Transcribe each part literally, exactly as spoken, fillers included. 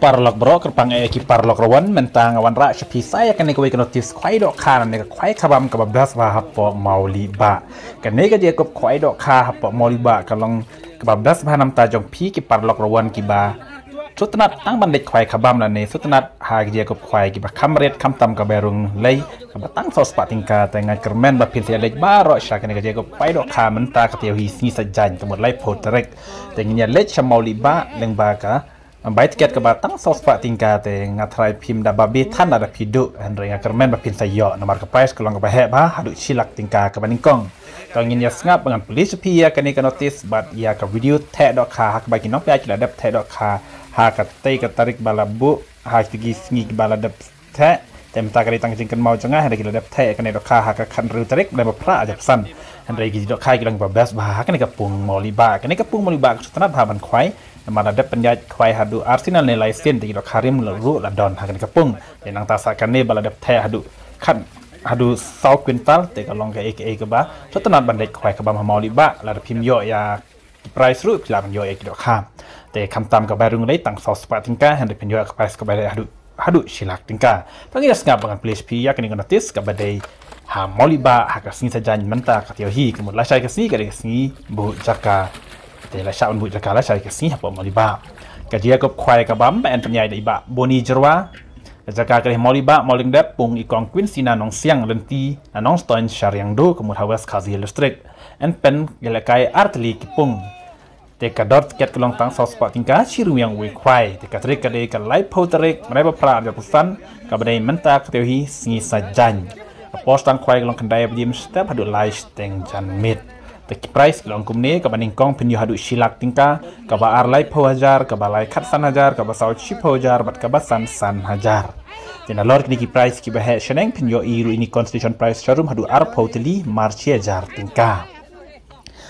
Paralok baroh, kyrpang eh ki paralok rawan, mynta nga wanrah sha phi sa ïa kane kawei ka notis khwai dohkha ne ka khwai khabam kaba best bha hapoh Mawlih Bah. Kane ka jingïakob khwai dohkha hapoh Mawlih Bah ka long kaba best bha namar jong phi ki paralok rawan kiba sngewtynnat tang ban leit khwai khabam lane sngewtynnat ha ka jingïakob khwai kiba kham rit khamtam kaba rung lei kaba tang saw spah tyngka. Te nga kyrmen ba phin sa ïa leit baroh sha kane ka jingïakob khwai dohkha mynta ka taïew hi sngi Saitjaiñ ka mut laiphew tarik. Te ngin ïa leit sha Mawlih Bah lyngba ka bai tiket kaba tang saw spah tyngka. Te nga tharai phim da babe than lada phi duh, hynrei nga kyrmen ba phin sa ïoh namar ka prize ka long kaba heh bha haduh shi lak tyngka kaba nyngkong. To ngin ïa sngap ba ngan pule sha phi ïa kane ka notis bad ïa ka video theh dohkha ha kaba ki nongpynïaid ki la dep theh dohkha ha katei ka tarik ba la buh ha kitei ki sngi kiba la dep theh. Te mynta ka dei tang ka jingkynmaw jong nga, hynrei ki la dep theh kane dohkha ha ka khathynriew tarik, ba phra arhajar arphew san. Hynrei ki dohkha ki long ba best bha ha kane ka pung Mawlih Bah. Kane ka pung Mawlih Bah ka sngewtynnat bha ban khwai namar la dep pynïaid khwai haduh ar sien lane lai sien. Te ki dohkha rim ruh la don ha kane ka pung. Te nangta sa kane ba la dep theh haduh khat haduh saw kwintal, te ka long kaei kaei kaba sngewtynnat ban leit khwai khabam ha Mawlih Bah. Lada phim ïoh ïa ki prize ruh phi lah ban ïoh ïa ki dohkha. Te khamtam ka bai rung lei tang saw spah tyngka, hynrei phin ïoh ka prize ka bai lei haduh haduh shi lak tyngka. To ngin ïa sngap ba ngan pule sha phi ïa kane ka notis kaba dei ha Mawlih Bah ha ka sngi Saitjaiñ mynta ka taïew hi, ka mut lashai ka sngi ka dei ka sngi buh jaka. Te la shah ban buh jaka lashai ka sngi hapoh Mawlih Bah. Ka jingïakob khwai khabam ba yn pynïaid da i Bah Boni Jyrwa. Ka jaka ka dei Mawlih Bah, Mawlyngdep, pung i Kong Quincy na Nongsiang, lynti na Nongstoiñ sha Riangdo, ka mut ha West Khasi Hills District. Yn pynïalehkai artylli ki pung. Te ka dor tiket ka long tang saw spah tyngka, shi ryngwiang uwei khwai. Te ka tarik ka dei ka laiphew tarik bnai ba phra arhajar arphew san, kaba dei mynta ka taïew hi sngi Saitjaiñ. Ka por sdang khwai ka long khyndai baje mynstep haduh lai shiteng janmiet. Te ki prize ki long kumne: kaba nyngkong phin ïoh haduh shi lak tyngka, kaba ar laiphew hajar, kaba lai khatsan hajar, kaba saw shiphew hajar bad kaba san san hajar. Te nalor kine ki prize kiba heh shaneng phin ïohi ruh ïa ine i consolation prize showroom haduh arphew tylli mar shi hajar tyngka.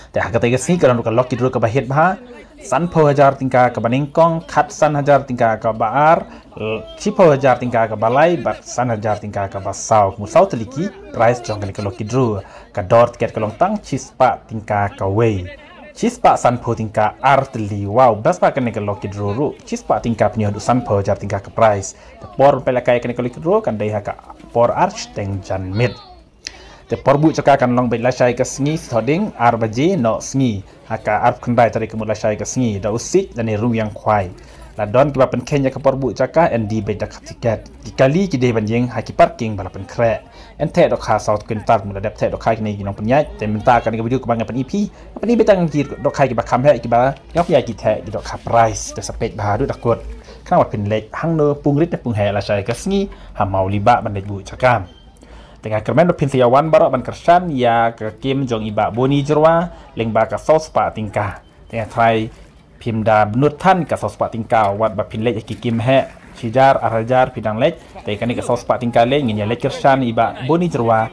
Te ha katei ka sngi ka don ruh ka lucky draw kaba hit bha, sanphew hajar tyngka kaba nyngkong, khatsan hajar tyngka kaba ar, l-, shiphew hajar tyngka kaba lai bad san hajar tyngka kaba saw. Ka mut saw tylli ki prize jong kane ka lucky draw. Ka dor tiket ka long tang shispah tyngka kawei. Shispah sanphew tyngka artylli. Wow, best bha kane ka lucky draw ruh. Shispah tyngka phin ïoh haduh sanphew hajar tyngka ka prize. Te por ban pynïalehkai kane ka lucky draw kan dei ha ka por ar shiteng janmiet. Te por buh jaka kan long beit lashai ka sngi, sdang ar baje noh sngi ha ka arphew khyndai tarik, ka mut lashai ka sngi, da u siej lane ryngwiang khwai. La don kiba pynkheiñ ïa ka por buh jaka, yn die beit da ka tiket. Ki kali ki dei ban ïeng ha ki parking ba la pynkhreh. Yn theh dohkha saw kwintal, mut la dep theh dohkha kine ki nongpynïaid. Te mynta kane ka video kaba nga pyni ïa phi, nga pyni beit tang ki dohkha kiba kham heh, kiba nongpynïaid ki theh ki dohkha prize. Te sa peit bha haduh da kut khnang ba phin leit hangno, pung rit ne pung heh lashai ka sngi ha Mawlih Bah ban leit buh jaka. Te nga kyrmen ba phin sa ïa wan baroh ban kyrshan ïa ka kem jong i Bah Boni Jyrwa lyngba ka saw spah tyngka. Te nga tharai phim da bynnud than ka saw spah tyngka, wat ba phin leit ha ki kem heh shi hajar, ar hajar phi dang leit. Te kane ka saw spah tyngka lei ngin ïa leit kyrshan i Bah Boni Jyrwa.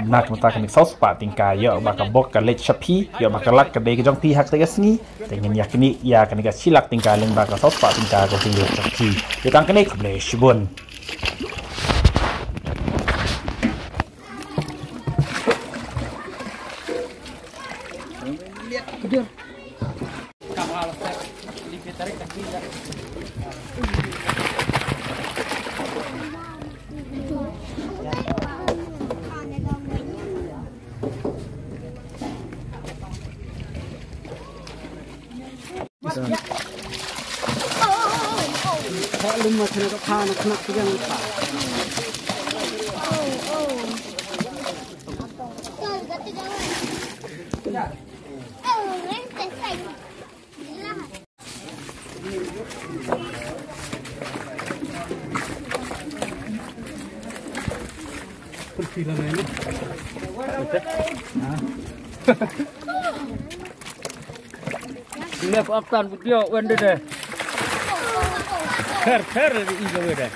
Na ka bynta kane ka saw spah tyngka, ïoh ba ka bok ka leit sha phi, ïoh ba ka lak ka dei ka jong phi ha katei ka sngi. Te ngin ïa knieh ïa kane ka shi lak tyngka lyngba ka saw spah tyngka ka jong phi. Te tang kane, khublei shibun. Left after video when did I? Her, her, is over there.